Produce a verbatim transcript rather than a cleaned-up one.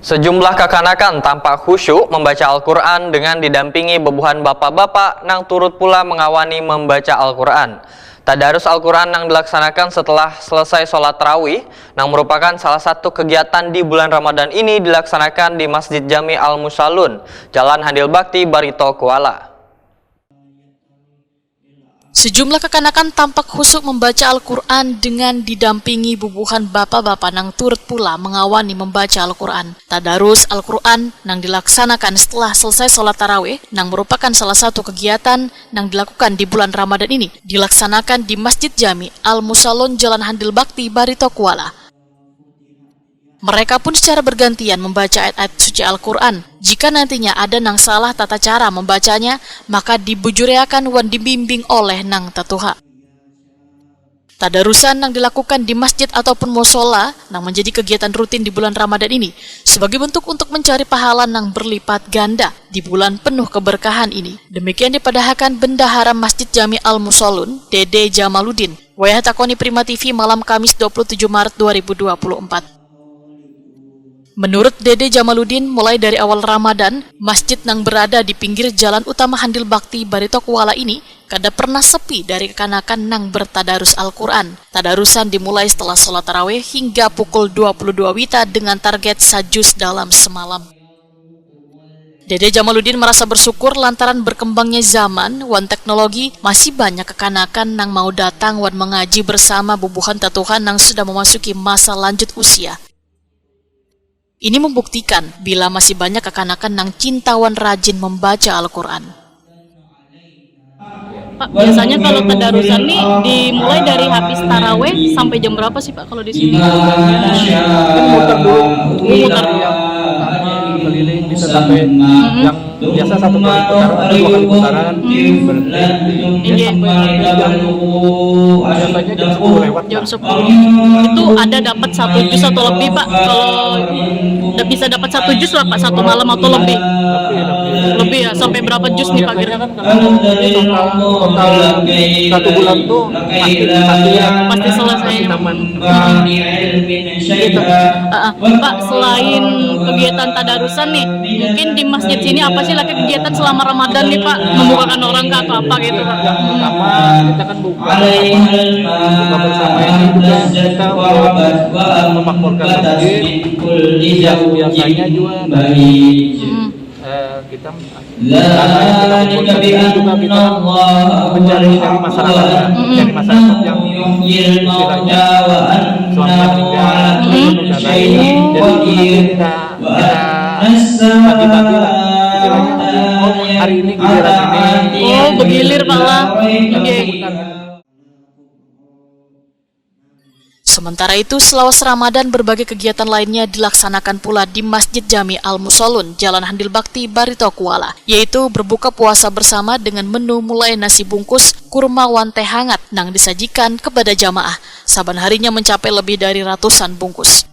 Sejumlah kakanakan tampak khusyuk membaca Al-Quran dengan didampingi bebuhan bapa-bapa nang turut pula mengawani membaca Al-Quran. Tadarus Al-Quran nang dilaksanakan setelah selesai sholat tarawih, nang merupakan salah satu kegiatan di bulan Ramadan ini, dilaksanakan di Masjid Jami Al-Musalun, Jalan Handil Bakti, Barito, Kuala. Sejumlah kakanakan tampak khusyuk membaca Al-Quran dengan didampingi bubuhan bapa-bapa nang turut pula mengawani membaca Al-Quran. Tadarus Al-Quran nang dilaksanakan setelah selesai sholat tarawih, nang merupakan salah satu kegiatan nang dilakukan di bulan Ramadan ini, dilaksanakan di Masjid Jami Al-Musalun, Jalan Handil Bakti, Barito, Kuala. Mereka pun secara bergantian membaca ayat-ayat suci Al-Quran. Jika nantinya ada nang salah tata cara membacanya, maka dibujuriakan wan dibimbing oleh nang tatuha. Tadarusan nang dilakukan di masjid ataupun musola nang menjadi kegiatan rutin di bulan Ramadan ini sebagai bentuk untuk mencari pahala nang berlipat ganda di bulan penuh keberkahan ini. Demikian dipadahakan Bendahara Masjid Jami Al Musolun, Dede Jamaludin, wayah takoni Prima T V malam Kamis dua puluh tujuh Maret dua ribu dua puluh empat. Menurut Dede Jamaludin, mulai dari awal Ramadan, masjid nang berada di pinggir jalan utama Handil Bakti, Barito, Kuala ini kada pernah sepi dari kekanakan nang bertadarus Al-Quran. Tadarusan dimulai setelah sholat tarawih hingga pukul dua puluh dua wita dengan target sajus dalam semalam. Dede Jamaludin merasa bersyukur lantaran berkembangnya zaman wan teknologi, masih banyak kekanakan nang mau datang wan mengaji bersama bubuhan tatuha nang sudah memasuki masa lanjut usia. Ini membuktikan bila masih banyak kekanakan nang cinta wan rajin membaca Al-Quran. Pak, biasanya kalau tadarusan nih dimulai dari habis taraweh sampai jam berapa sih, Pak, kalau di sini? Kan muter dulu. Oh, muter. Iya. Pertama keliling, bisa sampai yang biasa satu kali putaran atau dua kali putaran, berhenti. Iya. Biasanya jam sepuluh lewat. Jam sepuluh. Itu ada dapat satu jus atau lebih, Pak? Kalau da-, bisa dapat satu jus lah, Pak, satu malam atau lebih? Lebih, lebih. Lebih ya, sampai berapa jus nih, Pak, kira-kira? Kalau total, total satu bulan tuh pasti, pasti ya, pasti selesai. Pasti tamat. Gitu. Heeh. Pak, selain kegiatan tadarusan nih, mungkin di masjid sini apa sih lagi kegiatan selama Ramadan nih, Pak? Membukakan orang kah atau apa gitu, Pak? Yang pertama, kita kan buka bersama. Buka bersama ini juga kita mau memakmurkan masjid. Yang biasanya juga dari, eh, kita, karena yang kita kumpulkan ini juga kita kan mencari, cari masyarakat, ya. Mm-mm. Cari masyarakat yang istilahnya suaminya meninggal, mm-mm, dan lain-lain. Jadi, kita, kita bagi-bagi lah. Istilahnya, oh, hari ini giliran ini. Oh, begilir, Pak, lah. Oke. Sementara itu, selawas Ramadan, berbagai kegiatan lainnya dilaksanakan pula di Masjid Jami Al Musolun, Jalan Handil Bakti, Barito, Kuala, yaitu berbuka puasa bersama dengan menu mulai nasi bungkus, kurma, wan teh hangat nang disajikan kepada jamaah. Saban harinya mencapai lebih dari ratusan bungkus.